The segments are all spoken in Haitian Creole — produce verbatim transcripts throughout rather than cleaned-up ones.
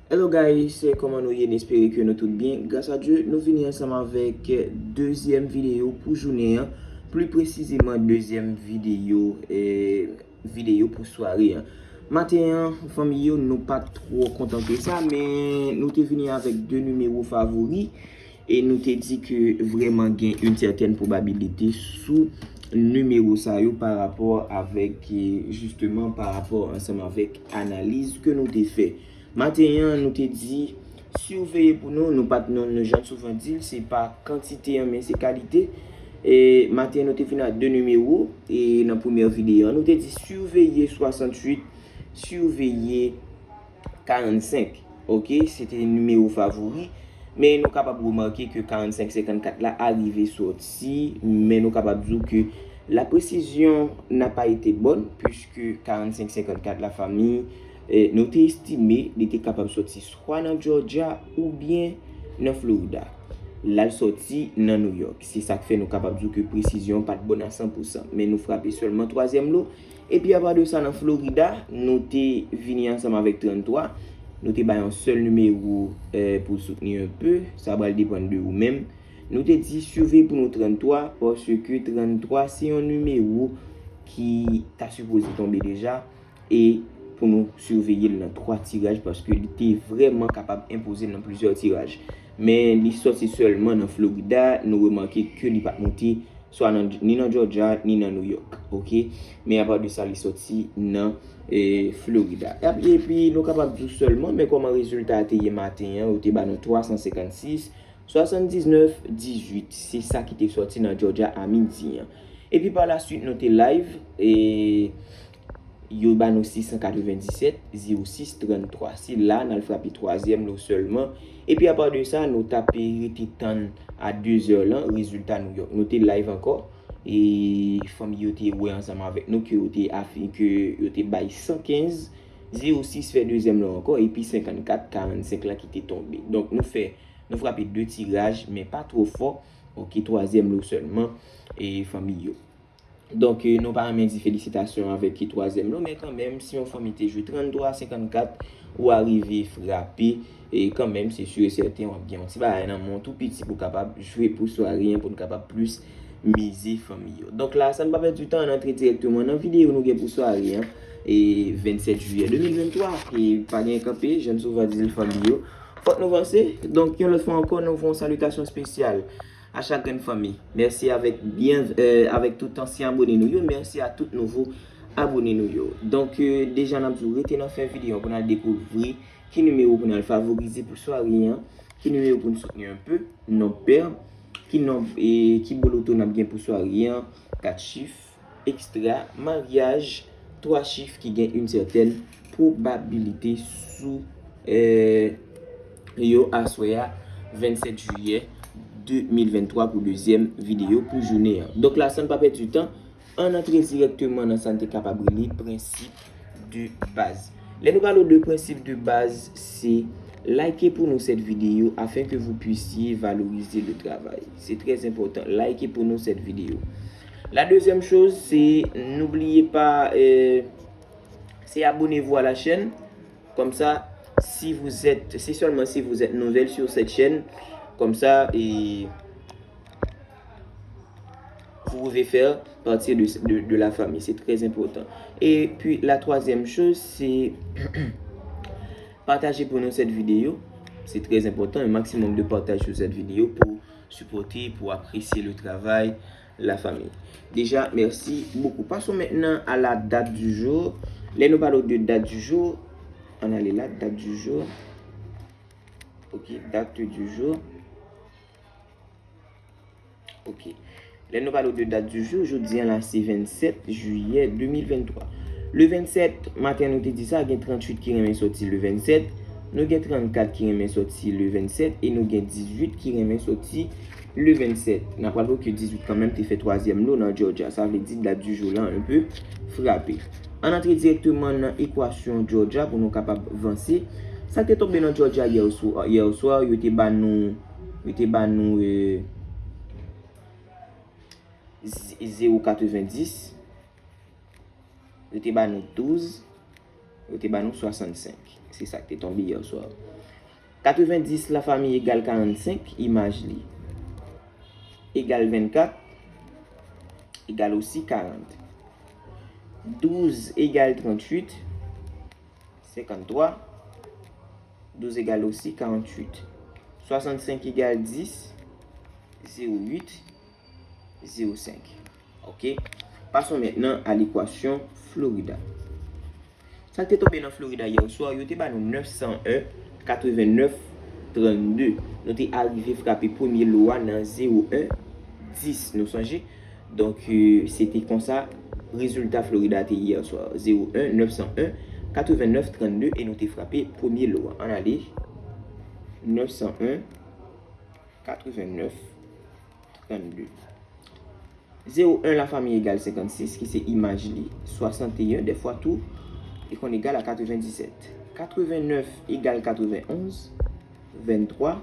Hello guys, kòman nou ye? N espere ke nou tout byen. Gras a Dye, nou vini ansanm avèk dezyèm videyo pou jounen an. Pli presizeman, dezyèm videyo, eh, videyo pou sware an. Maten an, fanmi yo, nou pa t twò kontan ke sa, men nou te vini avèk de nimewo favori. E nou te di ke vrèman gen yon sètèn pwobabilite sou nimewo sa yo pa rapò avèk, eh, jisteman, pa rapò ansanm avèk analiz ke nou te fè. Maten an, nou te di, siveye pou nou, nou pa t, nou, nou jan souvan di l, se pa kantite an, men se kalite. E maten an, nou te vin ak de nimewo, e nan premyè videyo an, nou te di, siveye swasanntuit, siveye karannsenk. Ok, se te nimewo favori. Men nou kapab remake ke karannsenk senkannkat la arive sòti, men nou kapab di w ke la précision n'a pas été bonne, puisque karannsenk senkannkat la, fanmi, eh, nou te estime li te kapab sòti swa nan Georgia oubyen nan Florida. L al sòti nan New York. Se sa k fè nou kapab di w ke presizyon pa t bon a san pou san. Men nou frape sèlman twazyèm lo. Epi apa de sa, nan Florida, nou te vini ansanm avèk tranntwa. Nou te bay yon sèl nimewo, eh, pou soutni un peu. Sa pral depann de ou menm. Nou te di siveye pou nou tranntwa, paske tranntwa se yon nimewo ki ta sipoze tonbe deja, e pou nou siveye l nan twa tiraj, paske li te vrèman kapab enpoze l nan plizyè tiraj. Men li sòti sèlman nan Florida, nou remake ke li pa t monte swa nan, ni nan Georgia, ni nan New York, ok? Men apa de sa, li sòti nan, eh, Florida. Epi, epi nou kapab di w sèlman, men kòman rezilta a te ye maten an, yo te ba nou twa san senkannsis, swasanndiznèf dizuit, se sa ki te sòti nan Georgia a midi an. Epi pa la suit, nou te live, e yo ba nou sis san katrevenndisèt, zewo sis tranntwa. Se la n al frape twazyèm lo sèlman. Epi apa de sa, nou t ap rete tann a dezè lan, rezilta New York. Nou te live ankò, e fanmi yo te wè ansanm avèk nou ke yo te afi-, ke yo te bay san kenz, zewo sis fè dezyèm lan ankò, epi senkannkat karannsenk lan ki te tonbe. Donk, nou fè, nou frape de tiraj, men pa twò fò. Ok, twazyèm lo sèlman, e fanmi yo. Donk, eh, nou pa renmen di felisitasyon avèk ki twazyèm lo, men kanmenm, si yon fanmi te jwe tranntwa senkannkat, ou arive frape, e kanmenm, se si e sèten, w ap gen yon ti bagay nan men w tou piti pou w kapab jwe pou sware an, pou n kapab plis mize fanmi yo. Donk la, san n pa pèdi tan, ann antre dirèkteman nan videyo nou gen pou sware an, e vennsèt jiyè de mil venntwa, e pa gen kanpe, jan n souvan di l fanmi yo. Fòk nou vanse. Donk, yon lòt fwa ankò, nou voye yon salitasyon espesyal a chak grenn fanmi. Mèsi avèk byen, eh, avèk tout ansyen abone nou yo. Mèsi a tout nouvo abone nou yo. Donk, eh, deja n ap di w rete nan fen videyo an pou n al dekouvri ki nimewo pou n al favorize pou sware an, ki nimewo pou n soutni un peu, non pè, ki non, eh, ki boloto n ap gen pou sware an, kat chif, ekstra, maryaj, twa chif ki gen yon sètèn pwobabilite sou, eh, yo aswè a, vennsèt jiyè de mil venntwa, pou dezyèm videyo pou jounen an. Donk la, san n pa pèdi tan, ann antre dirèkteman nan sa n te kapab rele prensip de baz. Lè nou pale de prensip de baz, se like pour nous cette vidéo afin que vous puissiez valoriser le travail. C'est très important. Like pour nous cette vidéo. La deuxième chose, c'est n'oubliez pas, euh, c'est abonnez-vous à la chaîne. Comme ça, si vous êtes, c'est seulement si vous êtes nouvelle sur cette chaîne, comme ça, et vous pouvez faire partie de, de, de la famille. C'est très important. Et puis, la troisième chose, c'est partager pour nous cette vidéo. C'est très important, un maximum de partage sur cette vidéo pour supporter, pour apprécier le travail, la famille. Déjà, merci beaucoup. Passons maintenant à la date du jour. Lè nou pale de date du jour, ann ale la, date du jour. Ok, date du jour. Ok. Lè nou pale de date du jour, jodi an la se vennsèt jiyè de mil venntwa. Le vennsèt, maten nou te di sa, gen tranntuit ki renmen sòti le vennsèt. Nou gen trannkat ki renmen sòti le vennsèt. E nou gen dizuit ki renmen sòti le vennsèt. N ap raple ke dizuit kanmenm te fè twazyèm lo nan Georgia. Sa vle di date du jour la un peu frape. Ann antre dirèkteman nan ekwasyon Georgia pou nou kapab vanse. Sa k te tonbe nan Georgia yè swa, yè swa, yo te ba nou, yo te ba nou, eh, z-, zewo katrevendis, yo te ba nou douz, yo te ba nou swasannsenk. Se sa k te tonbe yè swa. Katrevendis, lafanmi, egal karannsenk, imaj li, egal vennkat, egal osi karant. Douz egal tranntuit, senkanntwa. Douz egal osi karanntuit. Swasannsenk egal dis, zewo uit, zewo senk. Ok. Passons maintenant à l'équation Florida. Sa k te tonbe nan Florida yè swa, yo te ba nou nèf san en, katrevennèf, trannde. Nou te arive frape premye lo a nan zewo en, dis, nou sonje? Donk, euh, se te konsa rezilta Florida te yè swa. Zewo en, nèf san en, katrevennèf, trannde, e nou te frape premye lo a. Ann ale. Nèf san en, katrevennèf, trannde. Zewo en, lafanmi, egal senkannsis, ki se imaj li, swasanteyen, dèfwa tou, li konn egal a katrevenndisèt. Katrevennèf egal katrevenonz, venntwa,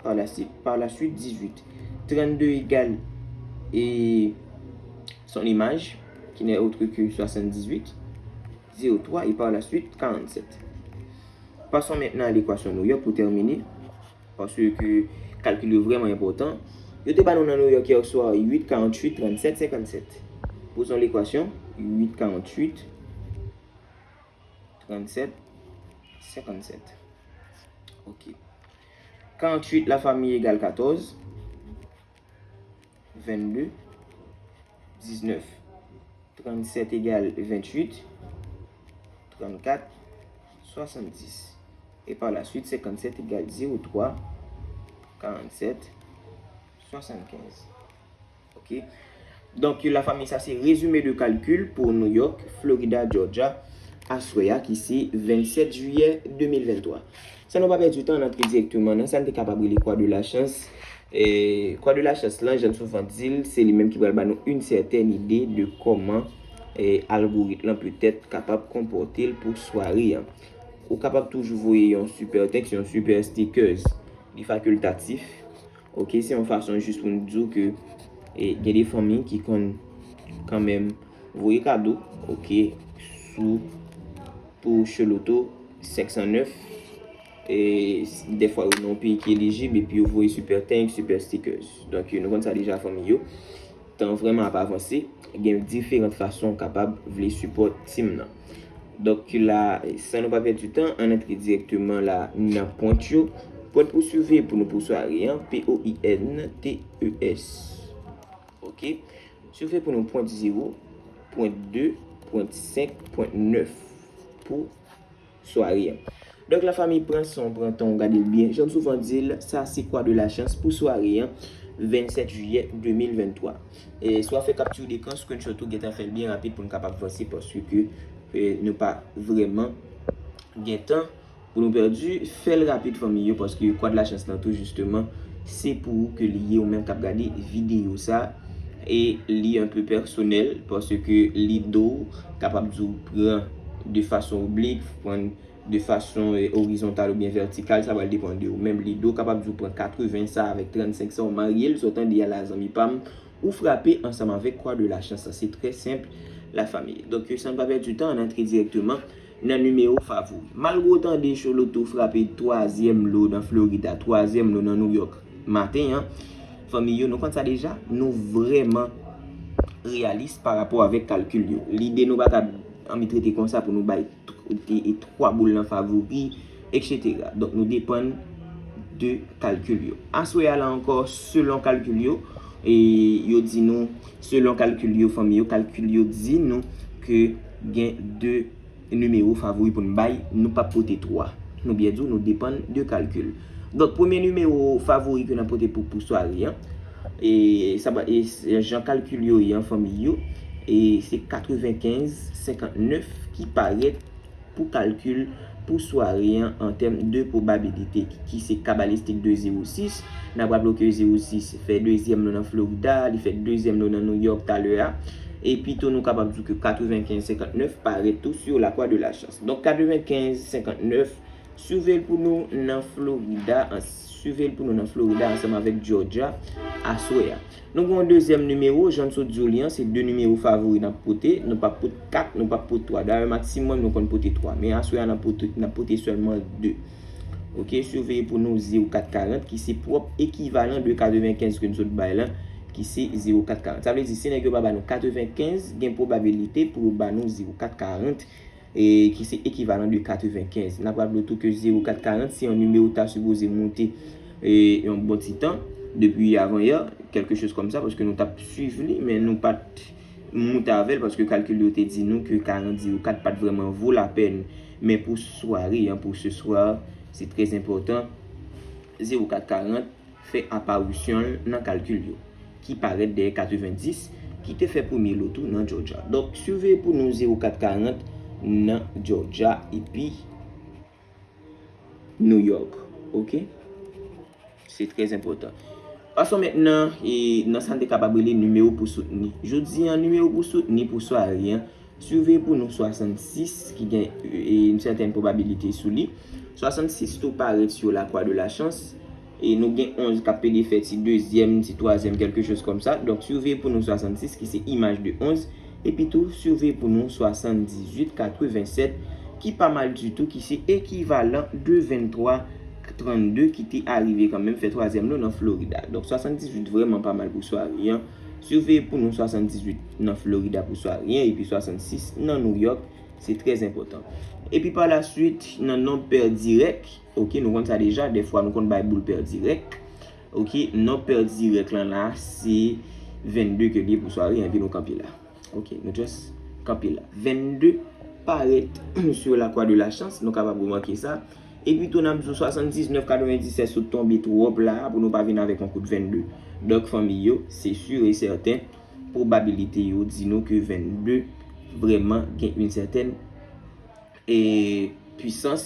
par la suite, par la suite, dizuit. Trannde egal, e, son imaj, qui n'est autre que soixante-dix-huit, zewo twa, e par la suite, karannsept. Passons maintenant à l'équation New York pour terminer, paske kalkil yo vrèman enpòtan. Yo te ba nou nan New York yè swa uit, karanntuit, trannsept, senkannsèt. Posons l'équation, uit, karanntuit, trannsept, senkannsèt. Ok. Karanntuit, lafanmi, egal katòz, vennde, diznèf. Trannsept egal venntuit, trannkat, swasanndis. E par la suite, senkannsèt egal zewo twa, karannsept, swasannkenz. Ok. Donk, lafanmi, sa se rezime de kalkil pou New York, Florida, Georgia, aswè a ki se vennsèt jiyè de mil venntwa. San nou pa pèdi tan, ann antre dirèkteman nan sa n te kapab rele kwa de la chans. E, kwa de la chans lan, jan n souvan di l, se li menm ki pral ba nou yon sètèn ide de kòman, e, algorit lan petèt kapab konpòte l pou sware an. Ou kapab toujou voye yon super thanks, yon super stickers. Li fakiltatif. Ok, se yon fason jis pou n di w ke, e, gen de fanmi ki konn kanmenm voye kado, ok, sou, pou Choloto senk san nèf, e, dèfwa yo nan yon peyi ki elijib, epi yo voye super thanks, super stickers. Donk, nou konn sa deja, fanmi yo. Tan vrèman ap avanse, gen diferan fason w kapab vle sipòt team nan. Donk la, san nou pa pèdi tan, ann antre dirèkteman la nan pwent yo. Pwent pou swive pou nou pou sware an, P O I N T E S. Ok. Swive pou nou pwent zewo, pwent de, pwent senk, pwent nèf pou sware an. Donk, lafanmi, pran san w, pran tan w, gade l byen. Jan m souvan di l, sa se kwa de la chans pou sware an, vennsèt jiyè de mil venntwa. E swa fè capture d'écran, screenshot ou, gentan fè l byen rapid pou n kapab vanse, paske, e, nou pa vrèman gen tan pou nou pèdi. Fè l rapid, fanmi yo, paske kwa de la chans lan tou jisteman, se pou ou ke li ye, ou menm k ap gade videyo sa. E li un peu pèsonèl, paske li do w kapab di w pran de fason oblik, pran de fason, e, orizontal oubyen vètikal, sa pral depann de ou menm. Li do w kapab di w pran katreven sa avèk trannsenk sa, ou marye l, sa w tande a la, zanmi pa m, ou frape ansanm avèk kwa de la chans lan. Se trè senp, lafanmi. Donk, san n pa pèdi tan, ann antre dirèkteman nan nimewo favori. Malgre w tande Choloto frape twazyèm lo nan Florida, twazyèm lo nan New York maten an, fanmi yo, nou konn sa deja, nou vrèman reyalis pa rapò avèk kalkil yo. Lide nou pa ka annik rete konsa pou nou bay t-, e, e twa boul nan favori, etsetera. Donk, nou depann de kalkil yo. Aswè a la ankò, selon kalkil yo, e yo di nou, selon kalkil yo, fanmi yo, kalkil yo di nou ke gen de nimewo favori pou n bay, nou p ap pote twa. Nou byen di w, nou depann de kalkil. Donk, premye nimewo favori ke n ap pote pou, pou sware an, e sa ba, e s-, jan kalkil yo ye an, fanmi yo, e se katrevenkenz senkantnèf ki parèt pou kalkil pou sware an, an tèm de pwobabilite, ki, ki se kabalistik de zewo sis. N ap raple w ke zewo sis fè dezyèm lo nan Florida, li fè dezyèm lo nan New York talè a. Epi tou, nou kapab di w ke katrevenkenz senkantnèf parèt tou sou la kwa de la chans. Donk, katrevenkenz senkantnèf, swive l pou nou nan Florida, an-, swive l pou nou nan Florida ansanm avèk Georgia aswè a. Nou gen yon dezyèm nimewo, jan n sot di w li an, se de nimewo favori n ap pote. Nou p ap pote kat, nou p ap pote twa. Dayè, maksimòm, nou konn pote twa. Men aswè a, n ap pote, n ap pote sèlman de. Ok, siveye pou nou zewo kat karant ki se pwòp ekivalan de katrevenkenz ke n sot bay lan, ki se zewo kat karant. Sa vle di, si nèg yo pa ba nou katrevenkenz, gen pwobabilite pou yo ba nou zewo kat karant, e ki se ekivalan de katrevenkenz. N ap raple w tou ke zewo kat karant se yon nimewo ta sipoze moute, e, yon bon ti tan, depi avan yè, kèlke choz kòmsa, paske nou t ap swiv li, men nou pa t moute avè l, paske kalkil yo te di nou ke karant zewo kat pa t vrèman vo lapèn. Men pou sware an, pou se swa, se trè enpòtan, zewo kat karant fè aparisyon l nan kalkil yo, ki parèt dèyè katrevendis, ki te fè premye lo tou nan Georgia. Donk, siveye pou nou zewo kat karant nan Georgia epi New York. Ok? Se trè enpòtan. Passons maintenant, e, nan sa n te kapab rele nimewo pou soutni. Jodi an, nimewo pou soutni pou sware an, siveye pou nou swasannsis, ki gen, e, yon sètèn pwobabilite sou li. Swasannsis tou parèt sou la croix de la chance. E nou gen onz k ap pede fè ti dezyèm, ti twazyèm, kèlke choz kòmsa. Donk, siveye pou nou swasannsis, ki se imaj de onz. Epi tou, siveye pou nou swasanndizuit katrevensèt, ki pa mal ditou, ki se ekivalan de venntwa trannde ki te arive kanmenm fè twazyèm lo nan Florida. Donk, swasanndizuit vrèman pa mal pou sware an. Siveye pou nou swasanndizuit nan Florida pou sware an, epi swasannsis nan New York, se trè enpòtan. Epi pa la swit, nan nonb pè dirèk, ok, nou konn sa deja, dèfwa nou konn bay boul pè dirèk. Ok, nonb pè dirèk lan la, se vennde ke li ye pou sware an, epi nou kanpe la. Ok, nou just kanpe la. Vennde parèt sou la croix de la chance, nou kapab remake sa. Epi tou, n ap di w swasanndiznèf katrevendisèt sot tonbe twòp la, pou nou pa vin avèk yon kout vennde. Donk, fanmi yo, se si e sèten, pwobabilite yo di nou ke vennde vrèman gen yon sètèn, e, pwisans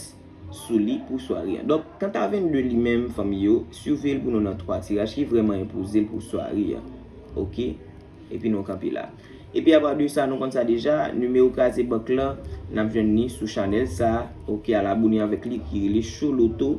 sou li pou sware an. Donk, kanta vennde li menm, fanmi yo, siveye l pou nou nan twa tiraj ki vrèman enpoze l pou sware an. Ok? Epi nou kanpe la. Epi apa de sa, nou konn sa deja, nimewo kraze bank lan, n ap jwenn li sou chanèl sa, ok, al abone avèk li ki rele Choloto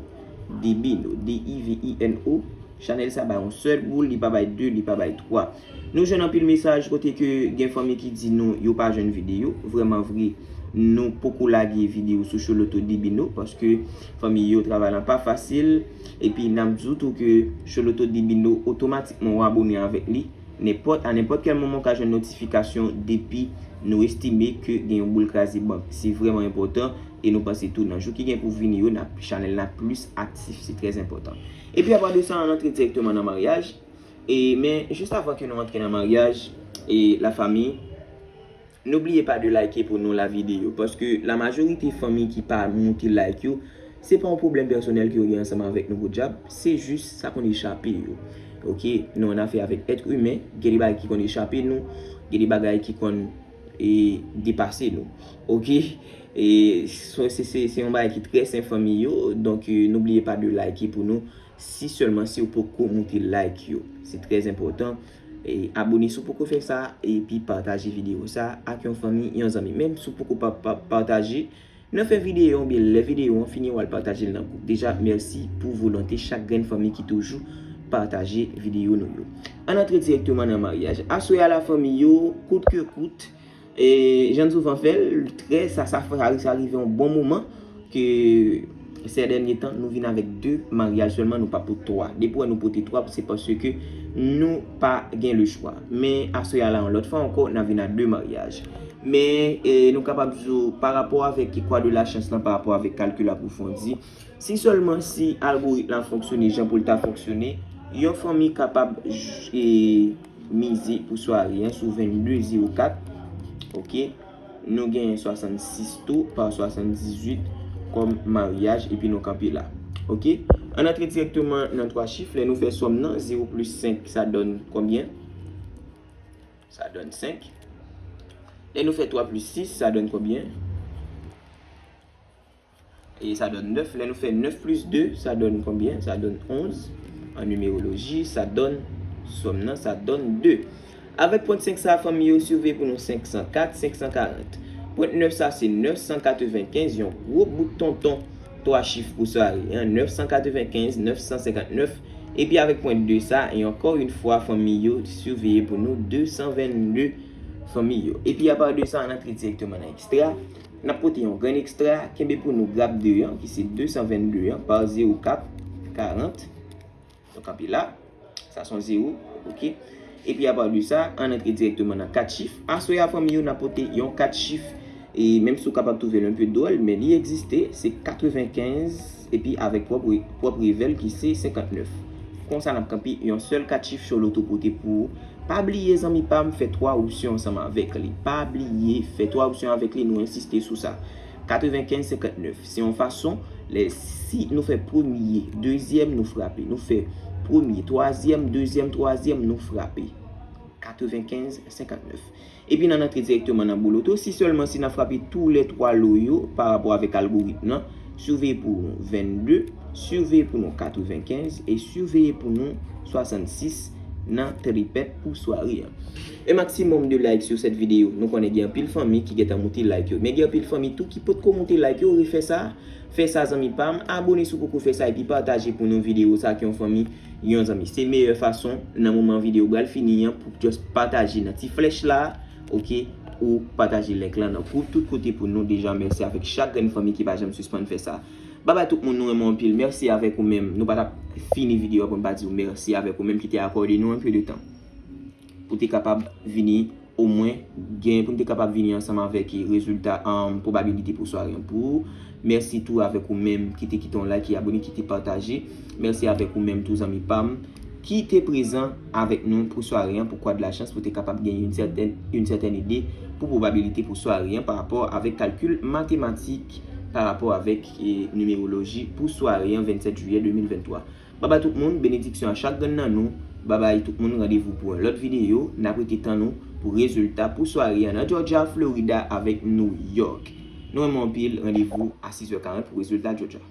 Divino, D I V I N O. Chanèl sa bay yon sèl boul, li pa bay de, li pa bay twa. Nou jwenn anpil mesaj kote ke gen fanmi ki di nou yo pa jwenn videyo. Vrèman vre, nou poko lage videyo sou Choloto Divino, paske fanmi yo, travay lan pa fasil. Epi n ap di w tou ke Choloto Divino, otomatikman w abone avèk li. Nenpòt, a nenpòt kèl moman w ka jwenn notifikasyon depi nou estime ke gen yon boul kraze bank. Se vrèman enpòtan e nou panse tou nan jou ki gen pou vini yo, n ap, chanèl la plis aktif. Se trè enpòtan. Epi apa de sa, ann antre dirèkteman nan maryaj. E, men, jis avan ke nou antre nan maryaj, e, lafanmi, n'oubliez pas de liker pou nou la videyo, paske la majorite fanmi ki pa moute like yo, se pa yon pwoblèm pèsonèl ke yo gen ansanm avèk nou podyab, se jis sa konn echape yo. Ok, nou annafè avèk èt imen, gen de bagay ki konn echape nou, gen de bagay ki konn, e, depase nou. Ok, e, so, se, se, se yon bagay ki trè sen fanmi yo, donk, e, n'oubliez pas de liker pou nou, si sèlman si w poko moute like yo. Se trè enpòtan. E abone si w poko fè sa, epi pataje videyo sa ak yon fanmi, yon zanmi. Menm si w poko pa, pa, pataje, nan fen videyo an oubyen lè videyo an fini, w al pataje l nan gwoup. Deja, mèsi pou volonte chak grenn fanmi ki toujou pataje videyo nou yo. Ann antre dirèkteman nan maryaj. Aswè a lafanmi yo, kout ke kout, e, jan n souvan fè l, trè, sa, sa, sa, sa rive yon bon moman ke sè dènye tan, nou vin avèk de maryaj sèlman, nou pa pot twa. Depi w wè nou pote twa, se paske nou pa gen le chwa. Men aswè a la, yon lòt fwa ankò, n a vin a de maryaj. Men, e, nou kapab di w, pa rapò avèk ki kwa de la chans lan, pa rapò avèk kalkil apwofondi, si sèlman si algoritm lan fonksyone jan pou l ta fonksyone, yon fanmi kapab j-, e, mize pou sware an sou vennde zewo kat. Ok. Nou gen swasannsis tou pa swasanndizuit kòm maryaj, epi nou kanpe la. Ok. Ann antre dirèkteman nan twa chif. Lè nou fè sòm nan, zewo plis senk, sa donn konbyen? Sa donn senk. Lè nou fè twa plis sis, sa donn konbyen? E sa donn nèf. Lè nou fè nèf plis de, sa donn konbyen? Sa donn onz. An nimeroloji, sa donn, sòm nan, sa donn de. Avèk pwent senk sa, fanmi yo, siveye pou nou senk san kat, senk san karant. Pwent nèf sa, se nèf san katrevenkenz, yon gwo bout tonton twa chif pou sware an, nèf san katrevenkenz, nèf san senkantnèf. Epi avèk pwent de sa, e ankò yon fwa, fanmi yo, siveye pou nou de san vennde, fanmi yo. Epi apa de sa, ann antre dirèkteman nan ekstra. N ap pote yon grenn ekstra, kenbe pou nou graf de an, ki se de san vennde an, pa zewo kat karant. Donk, anpil la. Sa se yon zewo, oke. Epi apa de sa, ann antre dirèkteman nan kat chif. Aswè a, fanmi yo, n ap pote yon kat chif. E menm si w kapab twouve l un peu drôle, men li egziste, se katrevenkenz, epi avèk pwòp re-, pwòp revèl ki se senkantnèf. Konsa, n ap kanpe yon sèl kat chif Choloto pote pou ou. Pa bliye, zanmi pa m, fè twa opsyon ansanm avèk li. Pa bliye, fè twa opsyon avèk li, nou ensiste sou sa. Katrevenkenz senkantnèf. Se yon fason, lè si nou fè premye, dezyèm, nou frape. Nou fè premye, twazyèm, dezyèm, twazyèm, nou frape. Katrevenkenz senkantnèf. Epi n ann antre dirèkteman nan bouloto, si sèlman si n ap frape toulètwa lo yo pa rapò avèk algoritm nan, siveye pou nou vennde, siveye pou nou katrevenkenz e siveye pou nou swasannsis nan tripèt pou sware an. Un maximum de likes sur cette vidéo. Nou konnen gen anpil fanmi ki gentan moute like yo. Men gen anpil fanmi tou ki potko moute like yo, refè sa. Fè sa, zanmi pa m. Abone si w poko fè sa epi pataje pou nou videyo sa ak yon fanmi, yon zanmi. Se meyè fason nan moman videyo pral fini an pou just pataje nan ti flèch la, oke, ou pataje link lan nan tout kote pou nou. Deja, mèsi avèk chak grenn fanmi ki pa janm sispann fè sa. Babay tout moun, nou renmen w anpil. Mèsi avèk ou menm. Nou pa t ap fini videyo an pou n pa di w mèsi avèk ou menm ki te akòde nou un peu de tan pou te kapab vini, omwen gen, pou n te kapab vini ansanm avèk rezilta, um, pwobabilite pou sware an pou ou. Mèsi tou avèk ou menm ki te kite yon like, ki abone, ki te pataje. Mèsi avèk ou menm tou, zanmi pa m, ki te prezan avèk nou pou sware an, pou kwa de la chans, pou te kapab gen yon sètèn, yon sètèn ide pou pwobabilite pou sware an pa rapò avèk kalkil matematik, pa rapò avèk, e, nimeroloji pou sware an vennsèt jiyè de mil venntwa. Babay tout moun, benediksyon a chak grenn nan nou. Babay tout moun, randevou pou yon lòt videyo. N ap rete tann ou pou rezilta pou sware an nan Georgia, Florida avèk New York. Nou renmen w anpil, randevou a sis è karant pou rezilta Georgia.